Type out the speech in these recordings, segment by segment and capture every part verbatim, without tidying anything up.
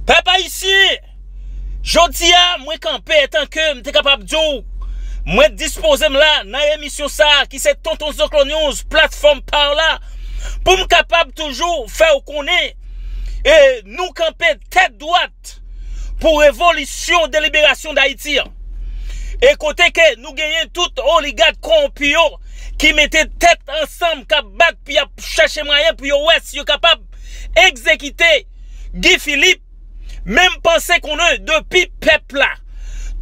Pèp ayisyen, jodi a, mwen kanpe etan ke m te kapab di w, mwen dispoze m la nan emisyon sa a ki se Tonton Zoklo News, platfòm pa w la, pou m kapab toujou fè w konnen, e nou kanpe tèt dwat pou revolisyon de liberasyon Dayiti an. E kote ke nou genyen tout oligak kowonpi yo ki mete tèt ansanm, k ap bat pou y ap chèche mwayen pou yo wè si yo kapab egzekite Guy Philippe, men m panse konnen depi pèp la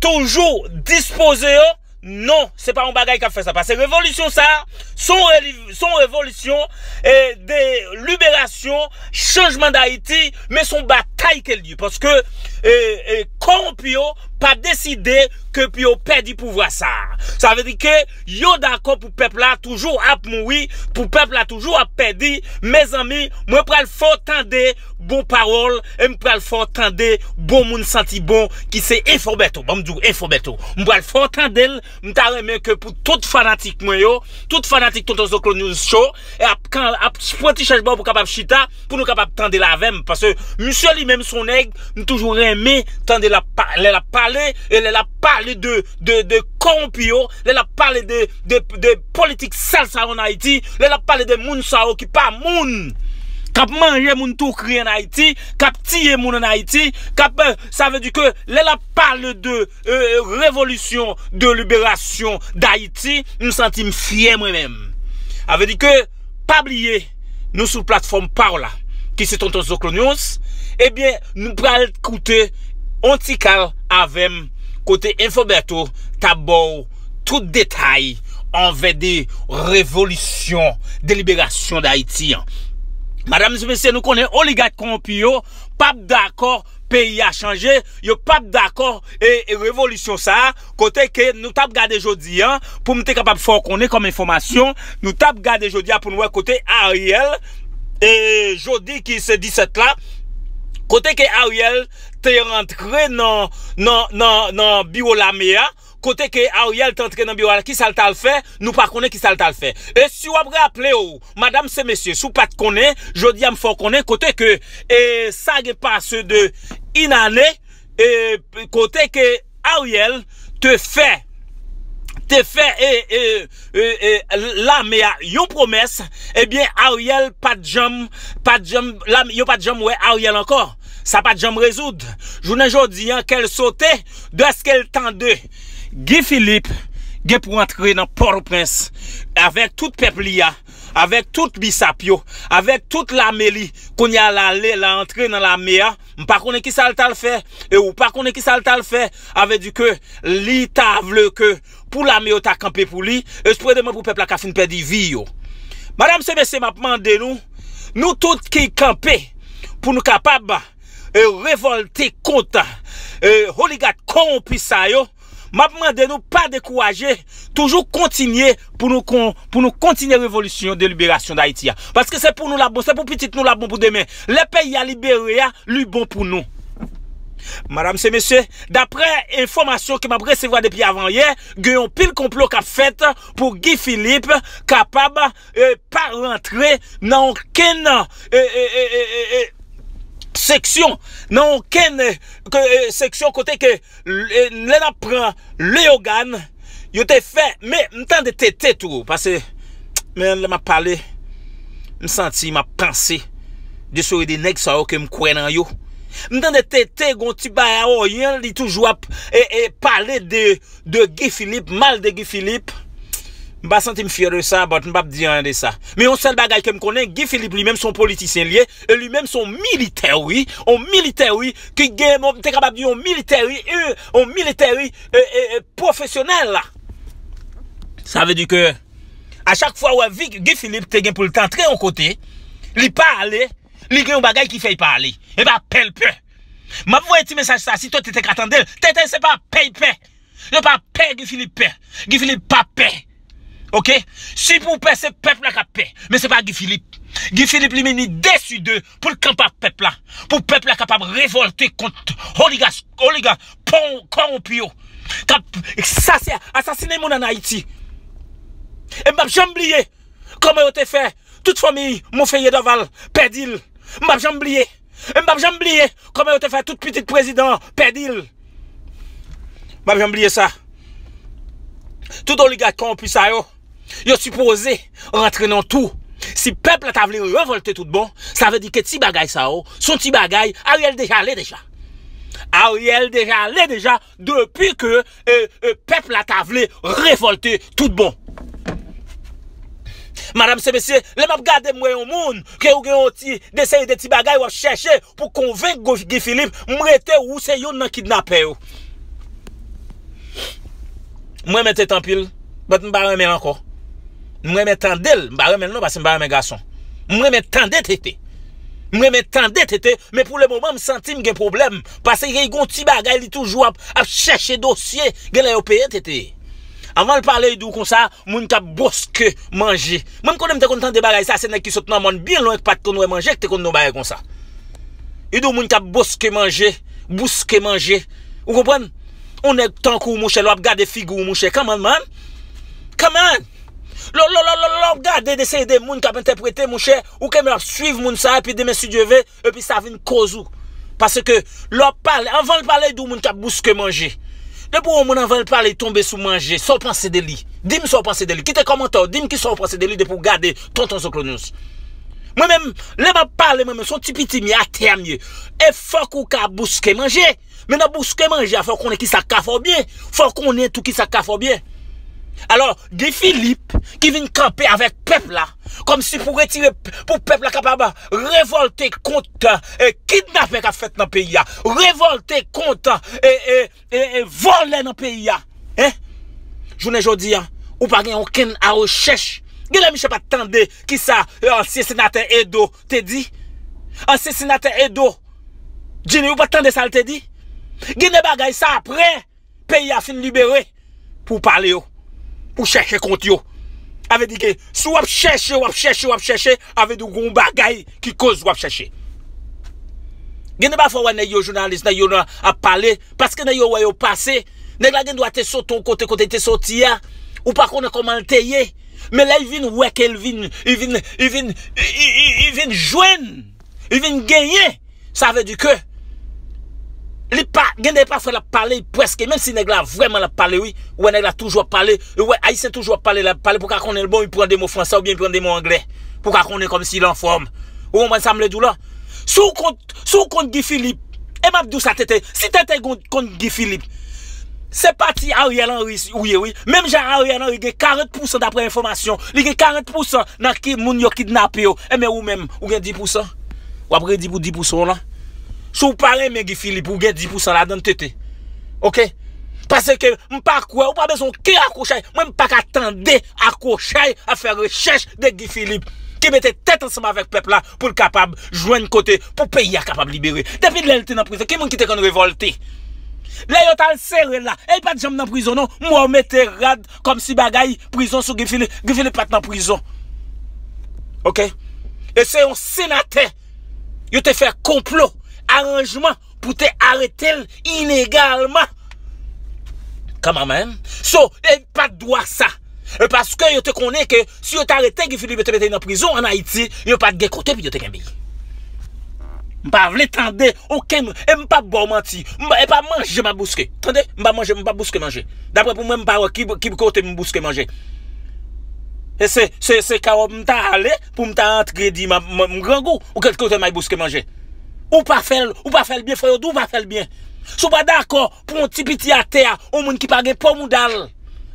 toujou dispoze yo, non, se pa yon bagay k ap fè sa. Paske revolisyon sa a, se yon reli- se yon revolisyon, e, de liberasyon, chanjman Dayiti, men se yon batay ke l ye. Paske, e, e, kowonpi yo pa deside ke pou yo pèdi pouvwa sa a. Sa vle di ke yo dakò pou pèp la toujou ap mouri, pou pèp la toujou ap pèdi. Mezanmi, mwen pral fè w tande bon pawòl, e m pral fè w tande bon moun santi bon, ki se Enfo Bèto. Ban m di w Enfo Bèto. M pral fè w tande l, m ta renmen ke pou tout fanatik mwen yo, tout fanatik Tonton Zoklo News Show, e ap, kan, ap pran ti chèz ba w pou kapab chita, pou nou kapab tande l avè m. Paske misye li menm se yon nèg, m toujou renmen tande l ap pa- lè l ap pale, e lè l ap pale de, de, de kowonpi yo, lè l ap pale de, de, de politik sal sa yo ann Ayiti, lè l ap pale de moun sa yo ki pa moun, k ap manje moun tou kri ann Ayiti, k ap tiye moun ann Ayiti, k ap, e, sa vle di ke lè l ap pale de, e, revolisyon de liberasyon Dayiti, m santi m fyè mwen menm. Sa vle di ke pa bliye, nou sou platfòm pa w la, ki se Tonton Zoklo News. Ebyen, nou pral koute yon ti kal avè m, kote Enfo Bèto t ap ba w tout detay anvè de revolisyon de liberasyon Dayiti an. Madam e mesye, nou konnen oligak kowonpi yo p ap dakò peyi a chanje, yo p ap dakò e, e revolisyon sa a, kote ke nou t ap gade jodi a, pou m te kapab fè w konnen kòm enfòmasyon, nou t ap gade jodi a pou n wè kote Ariel, e jodi ki se disèt la, kote ke Ariel te rantre nan, nan, nan, nan biwo lame a, kote ke Ariel te antre nan biwo a, kisa l t al fè, nou pa konnen kisa l t al fè. E si w ap raple w, madam e mesye, si w pa t konnen, jodi a m fè w konnen kote ke, e sa gen pase de inane, e kote ke Ariel te fè, te fè, e, e, e, e, lame a yon pwomès, ebyen, Ariel pa t janm, pa t janm, lame, yo pa t janm wè Ariel ankò. Sa pa t janm rezoud. Jounen jodi a, kè l sote, dèske l tande Guy Philippe gen pou antre nan Pòtoprens avèk tout pèp li a, avèk tout bisap yo, avèk tout lame li. Kounye a l ale, l antre nan lame a. M pa konnen kisa l t al fè, e ou pa konnen kisa l t al fè. Sa vle di ke li ta vle ke pou lame yo ta kanpe pou li, espredemen pou pèp la ka fin pèdi vi yo. Madam e mesye, m ap mande nou, nou tout ki kanpe pou nou kapab, e, revòlte kont, e, oligak kowonpi sa yo, m ap mande nou pa dekouraje, toujou kontinye pou nou kon- pou nou kontinye revolisyon de liberasyon Dayiti a. Paske se pou nou l ap bon, se pou pitit nou l ap bon pou demen. Lè peyi a libere a, li bon pou nou. Madam e mesye, daprè enfòmasyon ke m ap resevwa depi avanyè, gen yon pil konplo k ap fèt pou Guy Philippe kapab, e, pa rantre nan okenn, e, e, e, e, e, e, seksyon, nan okenn, e, ke, e, seksyon kote ke, e, lè n ap pran Leyogàn, yo te fè, men m tande T T tou, paske, men lè m ap pale, m santi m ap panse de seri de nèg sa yo ke m kwè nan yo. M tande T T gon ti bagay a oyen, li toujou ap, e, e, pale de, de Guy Philippe, mal de Guy Philippe. M pa santi m fyè de sa, but m p ap di anyen de sa. Men yon sèl bagay ke m konnen, Guy Philippe li menm se yon politisyen li ye, e li menm se yon militè, wi. Yon militè, wi, ki gen, bon, m te kapab di yon militè, wi, e, yon militè, wi, e, e, e, pwofesyonèl la. Sa vle di ke, a chak fwa w wè Vi- Guy Philippe te gen pou l t antre yon kote, li pa ale, li gen yon bagay ki fè l pa ale. E pa pè l pè. M ap voye ti mesaj sa, si T T te ka tande l, T T se pa pè l pè. Yo pa pè Guy Philippe pè. Guy Philippe pa pè. Oke? Si pou pè, se pèp la k ap pè. Men se pa Guy Philippe. Guy Philippe, li menm, li deside pou l kanpe ak pèp la. Pou pèp la kapab revòlte kont oligas, oliga, pon- kowonpi yo. K ap sase- asasinen moun ann Ayiti. E m p ap janm bliye kòman yo te fè tout fanmi Monferrier Dorval pèdi l. M p ap janm bliye. E m p ap janm bliye kòman yo te fè tout pitit prezidan an pèdi l. M p ap janm bliye sa. Tout oligak kòwonpi sa yo, yo sipoze rantre nan tou. Si pèp la ta vle revòlte tout bon, sa vle di ke ti bagay sa yo, se yon ti bagay, Ariel deja ale deja. Ariel deja ale deja depi ke e, e, pèp la ta vle revòlte tout bon. Madam se mesye, lè m ap gade m wè yon moun, ke ou gen yon ti, de seri de ti bagay w ap chèche pou konvenk Guy Philippe, m rete ou se youn nan kidnapè yo. M renmen Tete anpil, but m pa renmen l ankò. M renmen tande l, m pa renmen l non, paske m pa renmen gason. M renmen tande Tete. M renmen tande Tete, men pou le moman m santi m gen pwoblèm. Paske gen yon ti bagay li toujou ap, ap chèche dosye, genlè yo peye Tete. Anvan l pale, li di w konsa, moun k ap boske manje. Mwen m konnen m te konn tande bagay sa, se nèg ki sot nan mòn byen lwen k pa t konn wè manje k te konn di yon bagay konsa. Li di w moun k ap boske manje, bouske manje. Ou konprann? Yon nèg tankou w, monchè, lè w ap gade figi w, monchè, come on, man. Come on. Lè, lè, lè, lè, lè w ap gade de seri de moun k ap entèprete, monchè, ou kenbe ap swiv moun sa, epi demen, si Dye ve, epi sa vin koz ou. Paske lè w ap pale, anvan l pale, di w moun k ap bouske manje. Depi yon moun anvan l pale, li tonbe sou manje, sa w panse de li? Di m sa w panse de li. Kite kòmantè w, di m kisa w panse de li depi w gade Tonton Zoklo News. Mwen menm, lè m ap pale, mwen menm, se yon ti piti m ye, atè a m ye. E fòk ou ka bouske manje. Men nan bouske manje a, fò w konnen kisa k ka fè w byen. Fò w konnen tou kisa k ka fè w byen. Alò, Guy Philippe ki vin kanpe avèk pèp la, kòmsi pou retire, pou pèp la kapab revòlte kont, e, kidnapè k ap fèt nan peyi a, revòlte kont, e, e, e, e, vòlè nan peyi a. Hein? Jounen jodi a, ou pa gen okenn a rechèch. Genlè misye pa t tande kisa, e, ansyen senatè Edo te di. Ansyen senatè Edo Junior, ou pa t tande sa l te di? Gen de bagay sa apre peyi a fin libere pou w pale yo, pou w chèche kont yo. A vle di ke si w ap chèche, w ap chèche, w ap chèche, a vle di w gen yon bagay ki koz w ap chèche. Gen de pafwa w wè nèg yo jounalis, nèg yo nan ap pale, paske nèg yo wè yo pase, nèg la gen dwa te soti yon kote, kote l te soti a, ou pa konnen kòman l te ye, men lè l vin wè ke l vin, li vin, li vin, li, li, li, li vin jwenn, li vin genyen, sa vle di ke li pa, gen de pafwa l ap pale, li prèske, menm si nèg la vrèman l ap pale, wi, ou wè nèg la toujou ap pale, ou wè Ayisyen toujou ap pale, l ap pale, pou ka konnen l bon, li pran de mo fransè oubyen li pran de mo anglè, pou ka konnen kòmsi l anfòm. Ou konprann sa m vle di w la? Si w kont, si w kont Guy Philippe, e m ap di w sa, Tete, si Tete kont, kont Guy Philippe, se pati Ariel Henry ou ye, wi. Menm jan Ariel Henry gen karant pousan, daprè enfòmasyon, li gen karant pousan nan ki moun yo kidnape yo. Enben ou menm, ou gen dis pousan. W ap redi pou dis pousan w lan. Si w pa renmen Guy Philippe, ou gen dis pousan ladan l, Tete. Oke? Paske m pa kwè, ou pa bezwen okenn akwochay. Mwen, m pa ka tande akwochay ap fè rechèch de Guy Philippe ki mete tèt ansanm avèk pèp la pou l kapab jwenn kote pou peyi a kapab libere. Depi lè l te nan prizon, ki moun ki te konn revòlte? Lè yo t al sere l la, e li pa t janm nan prizon non. M wè yo mete rad kòmsi bagay prizon sou Guy Philippe. Guy Philippe pa t nan prizon. Oke? E se yon senatè yo te fè konplo, aranjman pou te arete l ilegalman. Come on, man. So, e pa t dwa sa. E paske yo te konnen ke si yo te arete Guy Philippe, yo te mete l nan prizon ann Ayiti, yo pa t gen kote pou yo te kenbe l. M pa vle tande okenn moun, e m p ap ba w manti. M, e pa manje m ap bouske. Tande? M pa manje, m pa bouske manje. Daprè pou mwen, m pa wè ki, ki kote m bouske manje. E se, se, se kawòb m ta ale pou m ta antre di m, m, m grangou. Ou kèt kote m ay bouske manje? Ou pa fè l, ou pa fè l byen, frè yo di w pa fè l byen. Si w pa dakò pou yon ti piti atè a, yon moun ki pa gen po mouda l.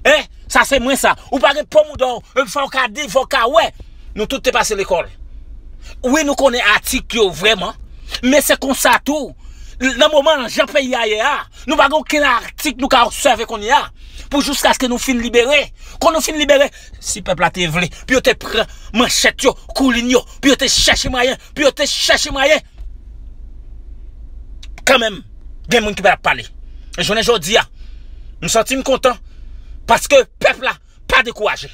Hein? Sa se mwen sa. Ou pa gen po mouda w, e fò w ka di, fò w ka wè. Nou tout te pase lekòl. Wi, nou konnen atik yo vrèman. Men se konsa tou. Nan moman jan peyi a ye a, nou pa gen okenn atik nou ka obsève kounye a. Pou jiskaske nou fin libere. Kon nou fin libere, si pèp la te vle, pou yo te pran manchèt yo, koulin yo, pou yo te chèche mwayen, pou yo te chèche mwayen. Kanmenm, gen moun ki pa t ap pale. E jounen jodi a, m santi m kontan, paske pèp la pa dekouraje.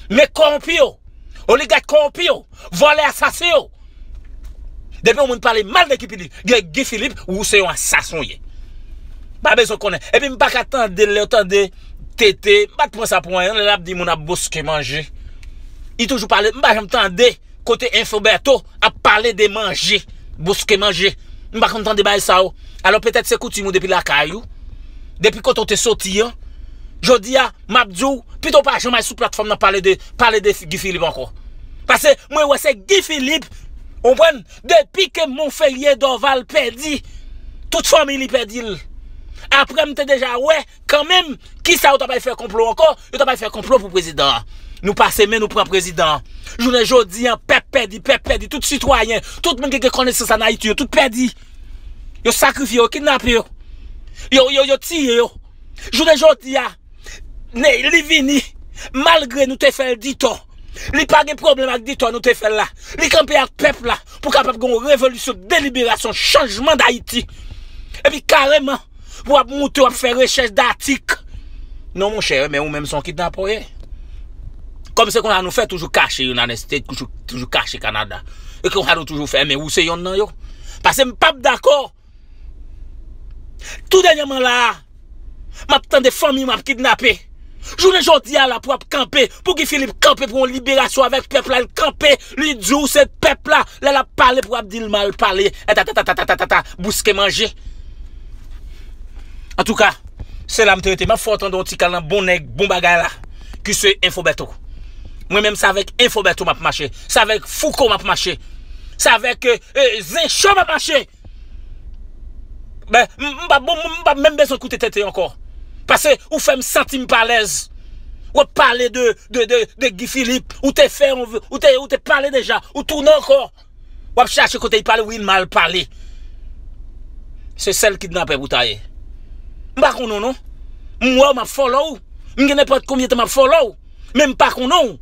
Men kòwonpi yo, oligak kòwonpi yo, vòlè asasen yo, depi yon moun pale mal de Guy Philippe, Guy, Guy Philippe, ou se yon asasen w ye. Pa bezwen konnen. Epi m pa ka tande, lè w tande Tete, m pa t pran sa pou anyen, lè l ap di moun ap bouske manje. Li toujou pale, m pa janm tande kote Info Bertho ap pale de manje. Bouske manje. M pa konn tande bagay sa yo. Alò petèt se koutim ou depi lakay ou. Depi kote w te soti an. Jodi a, m ap di w, pito w pa janm al sou platfòm nan pale de, pale de Guy Philippe ankò. Paske mwen wè se Guy Philippe, ou konprann? Depi ke Monferrier Dorval pèdi, tout fanmi li pèdi l. Apre m te deja wè, kanmenm, kisa yo t ap al fè konplo ankò? Yo t ap al fè konplo pou prezidan an. Nou pase men nou pran prezidan an. Jounen jodi an, pèp pèdi, pèp pèdi, tout sitwayen, tout moun ki gen konesans ann Ayiti, yo tout pèdi. Yo sakrifye yo, kidnape yo. Yo, yo, yo tiye yo. Jounen jodi a, ne, li vini, malgre nou te fè l ditò. Li pa gen pwoblèm ak ditò nou te fè l la. Li kanpe ak pèp la pou kapab gen yon revolisyon, deliberasyon, chanjman Dayiti. Epi kareman, pou w ap moute, w ap fè rechèch datik. Non, monchè, men ou menm se yon kidnapè w ye. Kòm se konsa nou fè, toujou kache United States, toujou, toujou kache Kanada. E konsa nou toujou fè, men ou se yonn nan yo. Paske m p ap dakò. Tou dènyèman la a, m ap tande fanmi m ap kidnape. Jounen jodi a la pou ap kanpe, pou Guy Philippe kanpe pou yon liberasyon avèk pèp la, l kanpe, li di w se pèp la, lè l ap pale pou ap di l mal pale, etatatatatatatata, bouske manje. Antouka, se la m te rete, m ap fè w tande yon ti kal nan bon nèg, bon bagay la, ki se Info Bertho. Mwen menm se avèk Info Bertho m ap mache, se avèk Fouco m ap mache, se avèk, euh, euh, Zencho m ap mache. Ben, m, m pa bon, m pa menm bezwen koute tete ankò. Paske ou fè m santi m pa alèz. W ap pale de, de, de, de Guy Philippe. Ou te fè, ou te, ou te pale deja. Ou tounen ankò. W ap chache kote l pale, wi, l mal pale. Se sèl kidnapè pou ta ye. M pa konnen w, non. M wè w, m ap follow w. M gen nenpòt konbyen tan m ap follow w. Men m pa konnen w.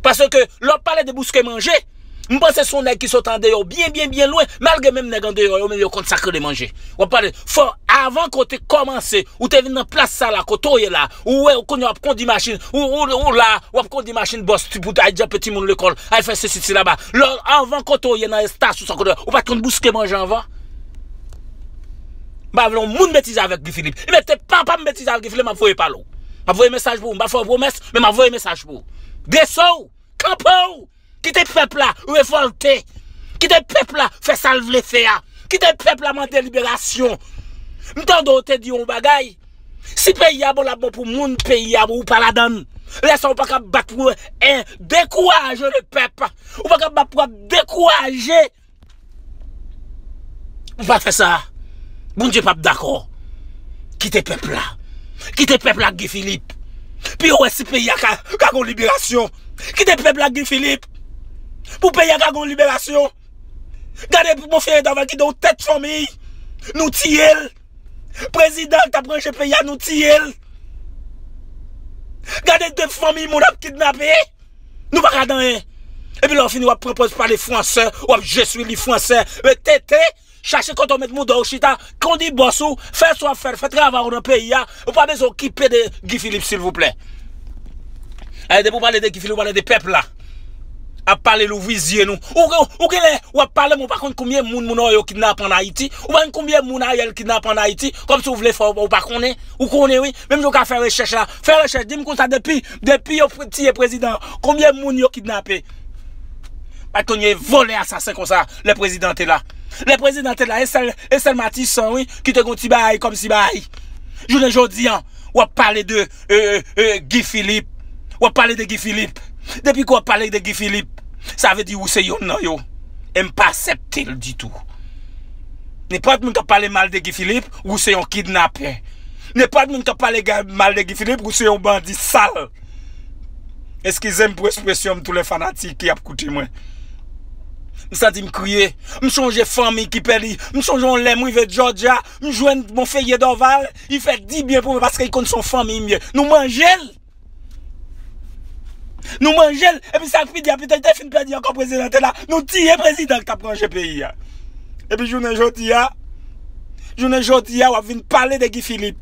Paske lè w ap pale de bouske manje, m panse se yon nèg ki sot andeyò byen, byen, byen lwen, malgre menm nèg andeyò yo, menm yo konn sa k rele manje. W ap pale, fò avan ke w te kòmanse, ou te vin nan plas sa la, kote w ye la, ou wè, ou konnen w ap kondi machin, ou, ou, ou la, w ap kondi machin bòs ti pou al djanpe timoun lekòl, al fè sesi ti laba. Lè, avan kote w ye nan estasyon sa kote, ou pa t konn bouske manje anvan? M pa vle yon moun betize avèk Guy Philippe. E mete papa m betize avèk Guy Philippe, m ap voye pale w. M ap voye mesaj pou ou. M pa fè w pwomès, men m ap voye mesaj pou ou. Dese w, kanpe w, kite pèp la revòlte. Kite pèp la fè sa l vle fè a. Kite pèp la mande liberasyon. M tande w te di yon bagay. Si peyi a bon, l ap bon pou moun peyi a, ou pa ladan l. Lè sa w pa ka bat pou, en, dekouraje le pèp. Ou pa ka bat pou ap dekouraje. Ou pa fè sa. Bondye p ap dakò. Kite pèp la. Kite pèp la ak Guy Philippe. Pou yo wè si peyi a ka, ka gon liberasyon. Kite pèp la ak Guy Philippe. Pou peyi a ka gon liberasyon. Gade Monferrier Dorval kite yon tèt fanmi. Nou tiye l. Prezidan k t ap ranje peyi a, nou tiye l. Gade de fanmi moun ap kidnape. Nou pa ka di anyen. Epi lè w fini, w ap pran pòz pale fransè, w ap je swi li fransè. Tete, chache kote w met mouda w chita, kondi bòs ou, fè sa w ap fè, fè travay ou nan peyi a. Ou pa bezwen okipe de Guy Philippe, silvouplè. E depi w pale de Guy Philippe, w pale de pèp la. Ap pale louvri zye nou. Ou, ou, ou genlè, w ap pale, men w pa konn konbyen moun, moun yo kidnape ann Ayiti. Ou pa konn konbyen moun Ariel kidnape ann Ayiti. Kòmsi w vle fè, w pa konnen. Ou konnen, wi. Menm jan w ka fè rechèch la. Fè rechèch. Di m konsa depi, depi yo pre-, tiye prezidan, konbyen moun yo kidnape? Pa t konn gen vòlè asasen konsa, lè prezidan te la. Lè prezidan te la, e sèl, e sèl Matisan, wi, ki te gon ti bagay kòmsi bagay. Jounen jodi a, w ap pale de, euh, euh, euh, Guy Philippe. W ap pale de Guy Philippe. Depi ke w ap pale de Guy Philippe, sa vle di ou se yonn nan yo. E m pa aksepte l ditou. Nenpòt moun k ap pale mal de Guy Philippe, ou se yon kidnapè. Nenpòt moun k ap pale ga-, mal de Guy Philippe, ou se yon bandi sal. Eskize m pou ekspresyon m, tou lè fanatik ki ap koute mwen. M santi m kriye. M chonje fanmi ki pèdi. M chonje yon lè m rive Georgia, m jwenn Monferrier Dorval, li fè dibyen pou mwen paske li konn se yon fanmi m ye. Nou manje l. Nou manje l. Epi sa k pi di a, pito li te fin pèdi ankò prezidan te la. Nou tiye prezidan k t ap ranje peyi a. Epi jounen jodi a, jounen jodi a, w ap vin pale de Guy Philippe.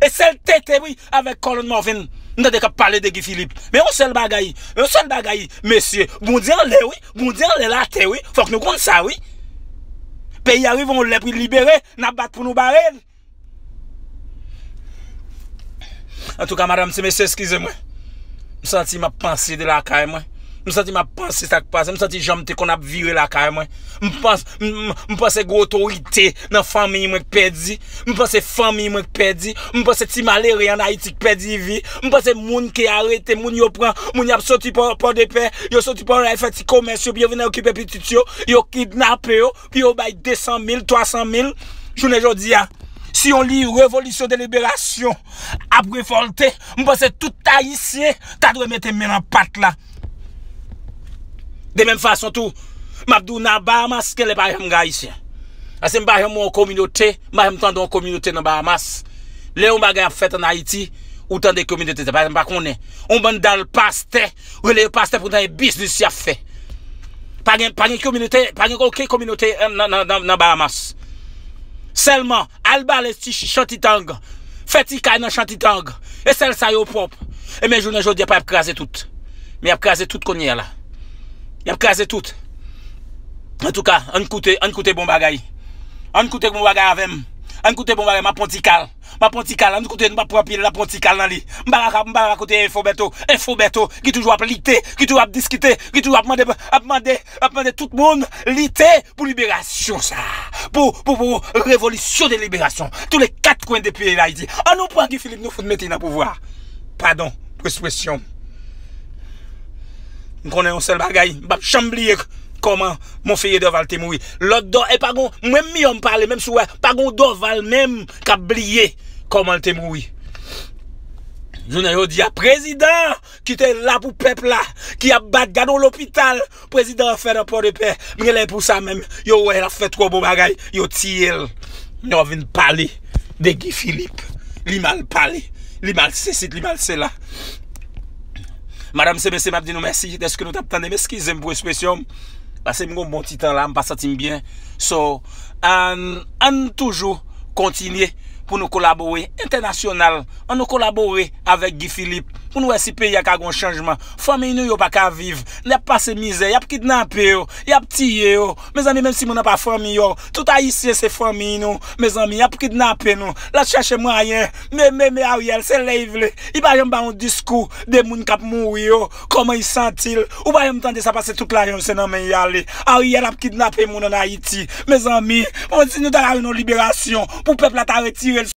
E sèl tete, wi, avèk Colin Morvin, m tande k ap pale de Guy Philippe. Men yon sèl bagay, yon sèl bagay, mesye, Bondye anlè, wi, Bondye anlè latè, wi, fòk nou konn sa, wi. Peyi a rive yon lè pou l libere, n ap bat pou nou bare l. Antouka, madanm, ti mesye, eskize mwen. M santi m ap panse de lakay mwen. M santi m ap panse sa k pase. M santi jan m te konn ap vire lakay mwen. M panse, m, m, m panse gwo otorite nan fanmi mwen k pèdi. M panse fanmi mwen k pèdi. M panse ti malere ann Ayiti k pèdi vi. M panse moun ki arete, moun yo pran, moun y ap soti Pò, Pòdepè, yo soti Pòdepè, fè ti komès yo, pou yo vin okipe pitit yo, yo kidnape yo, pou yo bay de san mil, twa san mil. Jounen jodi a, si yon li revolisyon de liberasyon ap revòlte, m panse tout Ayisyen ta dwe mete men nan pat la. De menm fason tou, m ap di w nan Bahamas, genlè pa janm gen Ayisyen. Paske m pa janm wè yon kominote, m pa janm tande yon kominote nan Bahamas. Lè yon bagay ap fèt ann Ayiti, ou tande kominote sa, pa, m pa konnen. Yon bann dal pastè, rele yo pastè, poutan e biznis y ap fè. Pa gen, pa gen kominote, pa gen okenn kominote nan, nan, nan, nan Bahamas. Sèlman, al bale ti Chantitang, fè ti kay nan Chantitang. E sèl sa yo pwòp. E men jounen jodi a, pa y ap kraze tout. Men y ap kraze tout kounye a la. Y ap kraze tout. Antouka, ann koute, ann koute bon bagay. Ann koute bon bagay avè m. Ann koute bon bagay, m ap pran ti kal. M ap pran ti kal, ann koute, m ap pran pil, m ap pran ti kal nan li. M pa ka, m pa ka koute Enfo Bèto. Enfo Bèto, ki toujou ap lite, ki toujou ap diskite, ki toujou ap mande, ap mande, ap mande tout moun lite pou liberasyon sa. Pou, pou, pou revolisyon de liberasyon. Tous les quatre coins de peyi Dayiti. Ann nou pran Guy Philippe, nou fout mete nan pouvwa. Padon pou ekspresyon. M konnen yon sèl bagay, m p ap janm bliye kòman Monferrier Dorval te mouri. Lòt Dò, e pa gon, mwen menm m pale, menm si w wè, pa gon Dorval menm k ap bliye kòman l te mouri. Jounen jodi a, prezidan ki te la pou pèp la, ki ap bat, gade yon lopital prezidan an fè nan Pòdepè. M genlè pou sa menm, yo wè l ap fè twò bon bagay, yo tiye l. Yo vin pale de Guy Philippe. Li mal pale, li mal sesit, li mal sela. Madanm se mesye, m ap di nou mèsi dèske nou t ap tande m. Eskize m pou ekspresyon m, paske m gon bon ti tan la, m pa santi m byen. So, ann, ann toujou kontinye pou nou kolabore entènasyonal, ann nou kolabore avèk Guy Philippe, pou nou wè si peyi a ka gon chanjman. Fanmi nou yo pa ka viv, y ap pase mizè, y ap kidnape yo, y ap tiye yo. Mezanmi, menm si moun nan pa fanmi yo, tout Ayisyen se fanmi nou. Mezanmi, y ap kidnape nou. L ap chache mwayen. Men, men, men Ariel, se lè l vle. Li pa janm ba yon diskou de moun k ap mouri yo, kòman li santi l. Ou pa janm tande sa, paske tout lajan yo se nan men l y ale. Ariel ap kidnape moun ann Ayiti. Mezanmi, bon, si nou ta ka jwenn yon liberasyon pou pèp la ta retire l